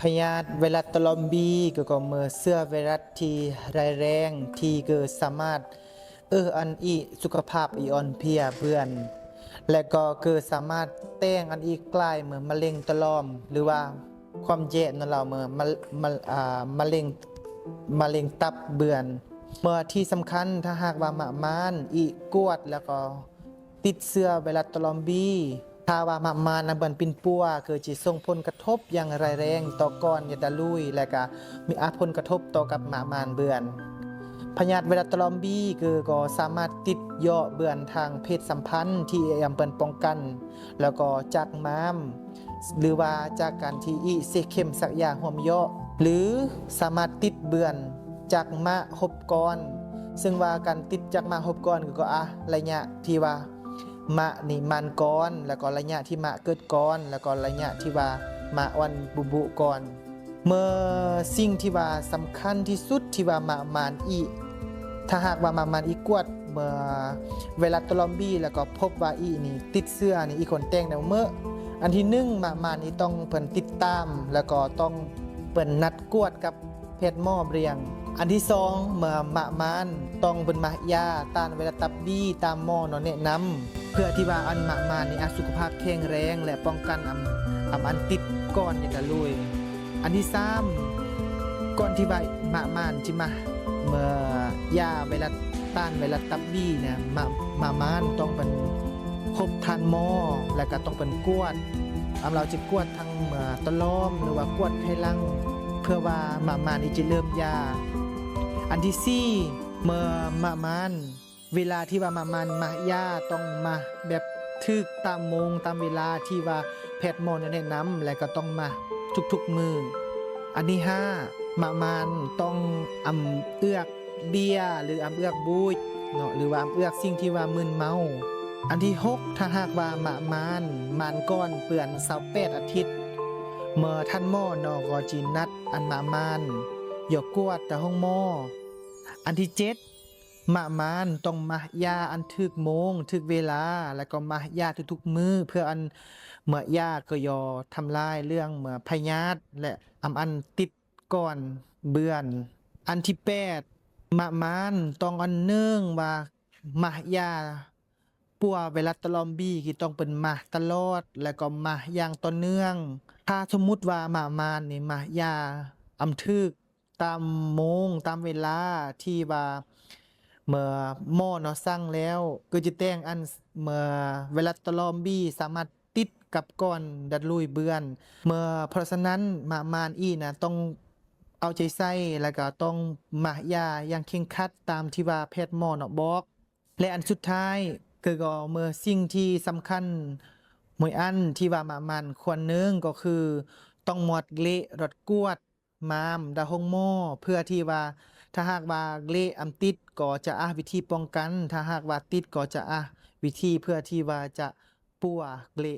ພະຍາດໄວຣັສຕະລອມບີ ກໍ ກໍເມື່ອເຊື້ອໄວຣັສທີ່ຮ້າຍແຮງ ທີ່ ກໍ ສາມາດ ເອີ ອັນ ອີ ສຸຂະພາບ ອີ ອ່ອນເພຍເບື່ອນ ແລະ ກໍ ກໍ ສາມາດແຕ່ງ ອັນ ອີ ກາຍເມື່ອມະເຮັງຕະລອມ ຫຼືວ່າຄວາມແຍ່ນຳລາວເມື່ອ ມະ ມະ ອາ ມະເຮັງ ມະເຮັງຕັບເບື່ອນ ເມື່ອທີ່ສຳຄັນ ຖ້າຫາກວ່າມະມານ ອີ ກວດ ແລ້ວກໍ ຕິດເຊື້ອໄວຣັສຕະລອມບີ ຖ້າວ່າມະມານນະເບື່ອນປິ່ນປົວ ກໍຈະສົ່ງຜົນກະທົບຢ່າງຮ້າຍແຮງຕໍ່ກ້ອນຢາດຕາລຸຍ ແລະກະມີ ອາ ຜົນກະທົບຕໍ່ກັບມະມານເບື່ອນ. ພະຍາດໄວຣັສຕະລອມບີ ກໍ ກໍສາມາດຕິດເຍາະເບື່ອນທາງເພດສຳພັນທີ່ອຳເພິ່ນປ້ອງກັນ ແລ້ວກໍຈາກມາມ ຫຼືວ່າຈາກການທີ່ອີ ເສກເຂັມສັກຢາຮ່ວມເຍາະ ຫຼືສາມາດຕິດເບື່ອນຈາກມະຮົບກ້ອນ ເຊິ່ງວ່າການຕິດຈາກມະຮົບກ້ອນ ກໍ ອາ ໄລຍະທີ່ວ່າ ມະນີ້ມານກ່ອນ ແລ້ວກໍໄລຍະທີ່ມະເກີດກ່ອນ ແລ້ວກໍໄລຍະທີ່ວ່າມະອ່ອນບຸບຸກ່ອນ. ເມື່ອສິ່ງທີ່ວ່າສຳຄັນທີ່ສຸດທີ່ວ່າມະມານອີ ຖ້າຫາກວ່າມະມານອີກວດເມື່ອໄວຣັສຕະລອມບີ ແລ້ວກໍພົບວ່າອີນີ້ຕິດເຊື້ອນີ້ ອີຄວນແຕ່ງແນວເມີ້ ອັນທີໜຶ່ງ ມະມານອີຕ້ອງເພິ່ນຕິດຕາມ ແລ້ວກໍຕ້ອງເພິ່ນນັດກວດກັບ ແພດໝໍເບື່ອນ. ອັນທີສອງ ເມື່ອມະມານຕ້ອງເພິ່ນມາຢາຕ້ານໄວຣັສຕັບບີຕາມໝໍເນາະແນະນຳ ເພື່ອທີ່ວ່າອັນມະມານນີ້ອາ ສຸຂະພາບແຂງແຮງ ແລະປ້ອງກັນອຳ ອຳອັນຕິດກ່ອນຢາດຕາລຸຍ. ອັນທີສາມ ກ່ອນທີ່ວ່າມະມານຊິມາ ເມື່ອຢາໄວຣັສ ຕ້ານໄວຣັສຕັບບີນະ ມະ ມະມານຕ້ອງເພິ່ນພົບທ່ານໝໍ ແລະກະຕ້ອງເພິ່ນກວດ ອຳລາວຈະກວດ ທັງເມື່ອຕະລອມ ຫຼືວ່າກວດໄພຫຼັງ ເພື່ອວ່າມະມານນີ້ຈະເລີ່ມຢາ. ອັນທີສີ່ ເມື່ອມະມານ ເວລາທີ່ວ່າມະມານມາຢາຕ້ອງມາແບບຖືກຕາມໂມງຕາມເວລາທີ່ວ່າແພດໝໍແນະນຳ ແລະກໍຕ້ອງມາທຸກໆມື້. ອັນທີຫ້າ ມະມານຕ້ອງອຳເອືອກ ເບຍ ຫຼື ອຳເອືອກບູດເນາະ ຫຼືວ່າອຳເອືອກສິ່ງທີ່ວ່າມຶນເມົາ. ອັນທີຫົກ ຖ້າຫາກວ່າມະມານ ມານກ່ອນເປັນຊາວແປດອາທິດ ເມື່ອທ່ານໝໍເນາະກໍຈິນັດອັນມະມານຢາກວດຕາໂຮງໝໍ. ອັນທີເຈັດ ມະມານຕ້ອງມາຢາອັນຖືກໂມງ ຖືກເວລາ ແລະກໍມາຢາທຸກໆມື້ ເພື່ອອັນເມື່ອຢາກໍຢາທຳລາຍເລື່ອງເມື່ອພະຍາດ ແລະອຳອັນຕິດ ກ່ອນເບື່ອນ. ອັນທີແປດ ມະມານຕ້ອງອັນເນື່ອງວ່າມາຢາປົວໄວຣັສຕະລອມບີທີ່ຕ້ອງເປັນມາຕະຫຼອດ ແລະກໍມາຢ່າງຕໍ່ເນື່ອງ. ຖ້າສົມມຸດວ່າມະມານນີ້ມາຢາອຳຖືກຕາມໂມງຕາມເວລາທີ່ວ່າເມື່ອໝໍເນາະສັ່ງແລ້ວ ກໍຈະແຕ່ງອັນເມື່ອໄວຣັສຕະລອມບີສາມາດ ຕິດກັບກ່ອນຢາດຕາລຸຍເບື່ອນ. ເມື່ອ ເພາະສະນັ້ນ ມະມານອີນະຕ້ອງເອົາໃຈໃສ່ ແລະກໍຕ້ອງມາຢາຢ່າງເຄັ່ງຄັດຕາມທີ່ວ່າແພດໝໍເນາະບອກ. ແລະອັນສຸດທ້າຍ ກໍເມື່ອສິ່ງທີ່ສຳຄັນ ໝວຍອັນທີ່ວ່າມະມານຄວນເນື່ອງກໍຄືຕ້ອງມອດເລະລອດກວດ ມາມດາໂຮງໝໍ ເພື່ອທີ່ວ່າ ຖ້າຫາກວ່າເລະອຳຕິດກໍຈະອາ ວິທີປ້ອງກັນ ຖ້າຫາກວ່າຕິດກໍຈະອາ ວິທີເພື່ອທີ່ວ່າຈະປົວເລະ